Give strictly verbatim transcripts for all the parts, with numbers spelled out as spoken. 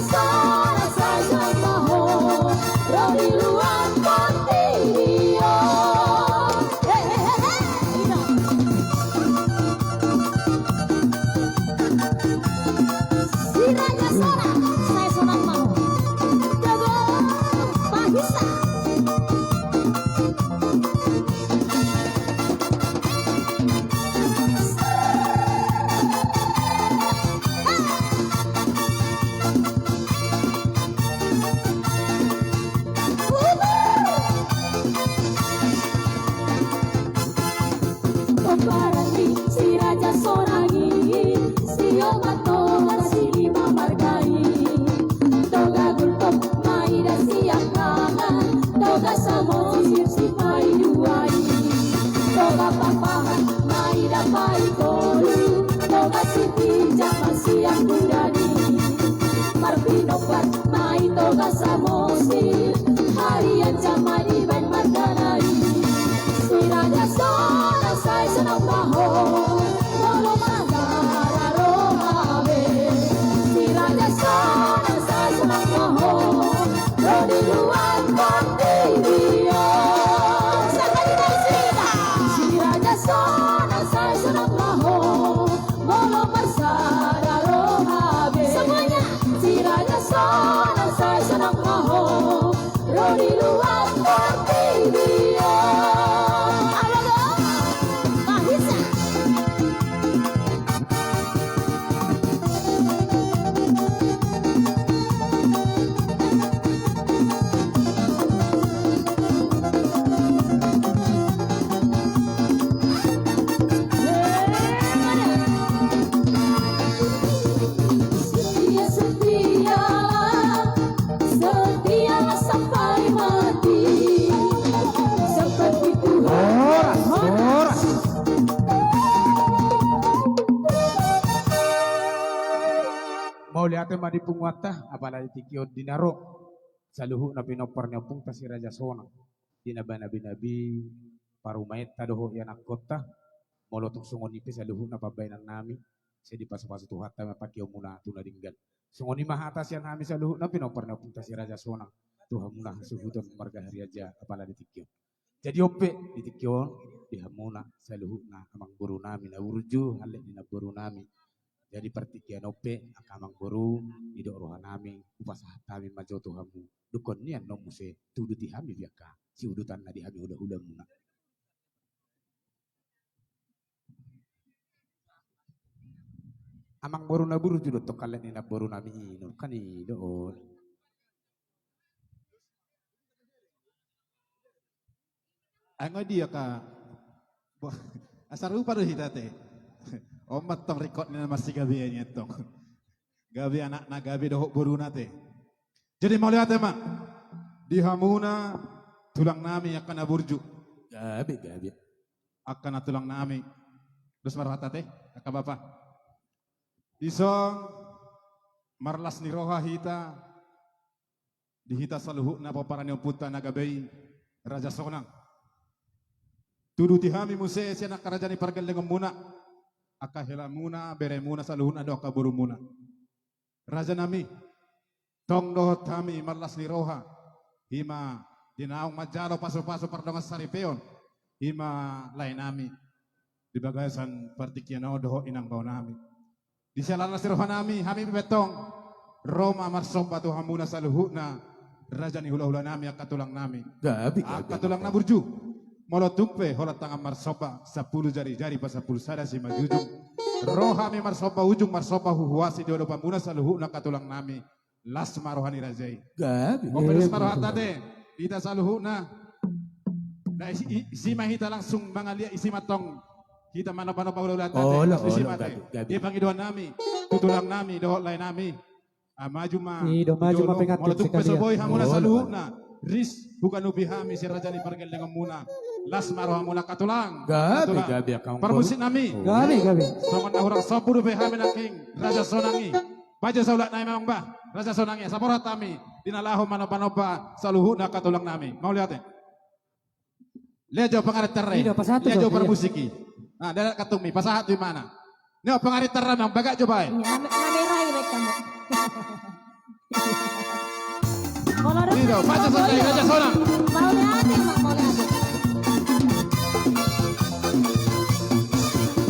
Sonang sai sonang ma ho, ro di luat portibi on. He, he, he, he, ino. Si Raja Sonang sai sonang ma ho. Jago, pahisa. Pomparan ni si Raja Sonang i, sio ma toga si lima marga i. Toga Gultom ma i da siangkangan, Toga Samosir si paidua i. Toga Pakpahan ma i da paitolu, Toga Sitinjak ma sian Gudang i. Marbinompar ma i Toga Samosir, Harianja ma dibaen margana i. Si Raja Sonang sai sonang ma ho, molo margana roha be. Si Raja Sonang sai sonang ma ho, ro di luat portibi on. Sahali nai sida. Si Raja Sonang sai sonang ma ho, molo marsada roha be. Semuanya. Si Raja Sonang sai sonang ma ho, ro di luat portibi on. Halo, go. Mahisa. Setia, setia, setia sampai mati. Seperti Tuhan. Horas, horas. Mauliate ma di punguanta, apala di tingki on di na ro saluhutna pinompar ni ompunta si Raja Sonang. Di na binabi-nabi parumaenta dohot ianakkonta, molo tung songon i pe saluhutna pambahenannami, sai dipasupasu Tuhanta ma pangkeonmuna tu na denggan. Songon i ma hata sian hami saluhutna pinompar ni ompunta si Raja Sonang, tu hamuna hasuhuton marga Harianja apala di tingki on. Jadi on pe di tingki on, di hamuna saluhutna amangborunami na burju, hallet ni namborunami. Jadi partingkian on pe angka amangboru, didok rohanami, hupasahat hami ma jo tu hamu. Dungkon nian on muse, tuduti hami pe angka siudutanna di hami hula-hulamuna. Amangboru na burju do tong hallet ni namborunami i, kan i do on. Ai nga dia ka. Bo-, asa rupa do hita te. On ma tong rikot ni na marsigabean i tong. Gabe anakna, gabe dohot boruna te. Jadi mauliate ma di hamuna tulangnami angka na burju. Gabe, gabe. Angka na tulangnami. Dos ma rohanta te, angka bapa. Dison marlas ni roha hita, di hita saluhutna pomparan ni ompunta na gabe i, Raja Sonang. Tuduti hami muse sian angka raja ni pargellengonmuna, angka helamuna, beremuna saluhutna dohot angka borumuna. Rajanami, tong dohot hami marlas ni roha, i ma di naung manjalo pasupasu pardongan saripeon, i ma laenami di bagasan partingkian on dohot inangbaonami. Di siala las ni rohanami, hami pe tong ro ma marsomba tu hamuna saluhutna, raja ni hulahulanami, angka tulangnami. Gabe, gabe, angka tulang na burju. Molo tung pe holan tangan marsomba, sampulu jari-jari pasampulu sada simanjujung. Ro hami marsomba ujung, marsomba huhuasi di adopanmuna saluhutna, angka tulangnami. Las ma roha ni raja i. Gabe. On pe dos ma rohanta te, hita saluhutna. Na isi, i-, isi ma hita langsung mangaliat, isi ma tong hita manomba-nomba hulahulan ta te. Olo, isi ma olo, te. Gabe, gabe. Di pangidoannami tu tulangnami dohot laenami. Ah, maju ma. I do, maju ma pengantin sekalian. Molo tung pe so boi hamuna saluhutna, ris huganupi hami si raja ni pargellengonmuna. Las ma rohamuna, angka tulang. Gabe, gabe, angka tulang. Parmusiknami. Gabe, gabe. Songon na hurang sombu dope hami nangkin Raja Sonang i. Bahen jo saulat nami, amang bah, Raja Sonang i, saborhat hami di na laho manomba-nomba saluhutna, angka tulangnami. Mauliate. Lehon jo pangarintarna i. Lehon jo parmusik i. Nah, darat kantungmi, pasahat tu imana. Lehon pangarintarna, amang, bagak jo bahen. Iya, ame-, kamera i bahen hamu. Molo adong, i do, baca sonang, baca sonang. Mauliate ma, mauliate.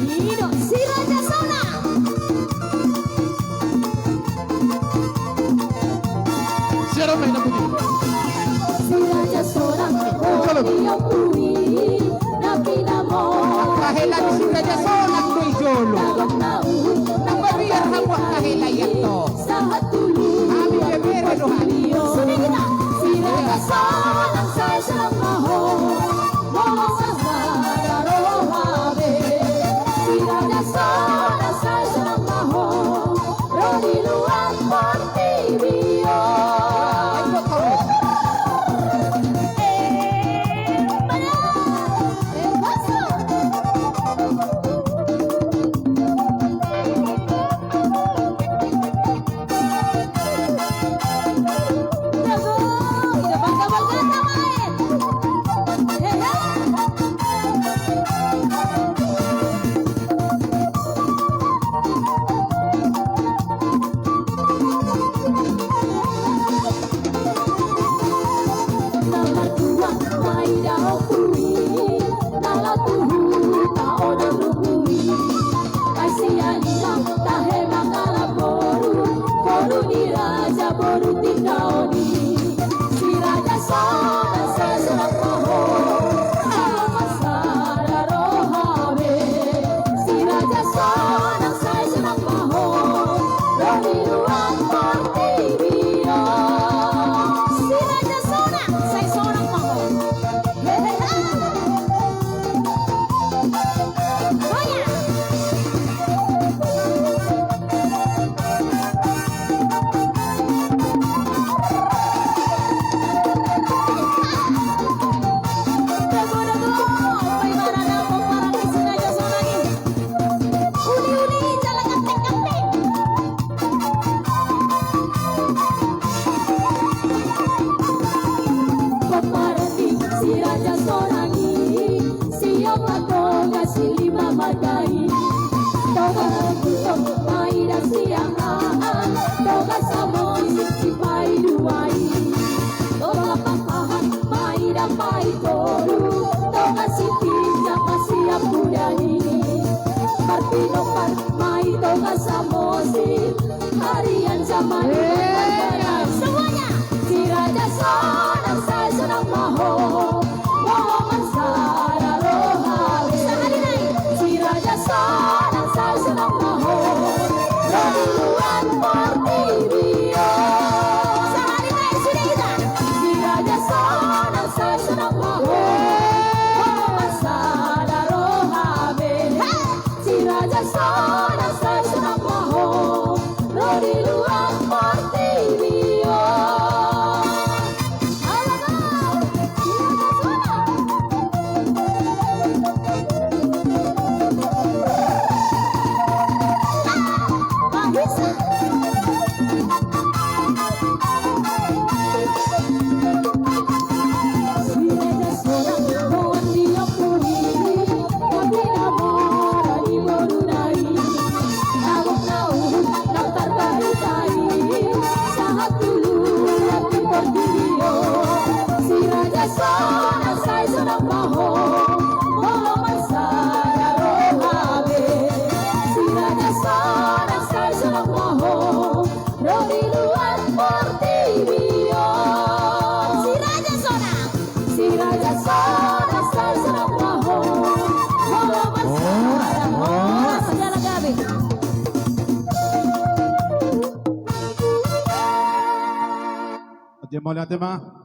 I do, si Raja Sonang. Si Raja Sonang. Angka hela ni si Raja Sonang do i jolo. Nang mabiar hamu angka hela i, antong. Hami bebere do hami. Sude hita. Si Raja Sonang sai sonang ma ho. Molo sasada roha be. Si Raja Sonang sai sonang ma ho. Ro di luat portibi on. Eh, mana? Eh, masuk. Ai sian i ma tahe mangalap boru, boru ni raja boru tingkaon i. Si Raja Sonang sai sonang ma ho, molo marsada roha be. Si Raja Sonang sai sonang ma ho, ro di luat portibi on. Si Raja Sonang sai sonang ma ho. Pomparan ni si Raja Sonang i, si opat Toga, si lima Marga i. Toga Ragunan ma i da sian aha, Toga Samosir si paidua i. Toga Pakpahan ma i da paitolu, Toga Sitinjak ma sian puda i. Parpinompar ma i Toga Samosir. Harian jamani. Semuanya. Si Raja Sonang sai sonang ma ho, molo marsada roha be. Sahali nai. Si Raja Sonang sai sonang ma ho, ro di luat portibi on. Sahali nai, sude hita. Si Raja Sonang sai sonang ma ho, molo marsada roha be. Hei! Si Raja Sonang sai sonang ma ho, ro di luat portibi on. Halo, halo. Si Raja Sonang. Ah, bisa. Si Raja Sonang sai sonang ma ho, molo marsada roha be. Si Raja Sonang sai sonang ma ho, ro di luat portibi on. Si Raja Sonang. Si Raja Sonang sai sonang ma ho, molo marsada roha be. Mauliate ma.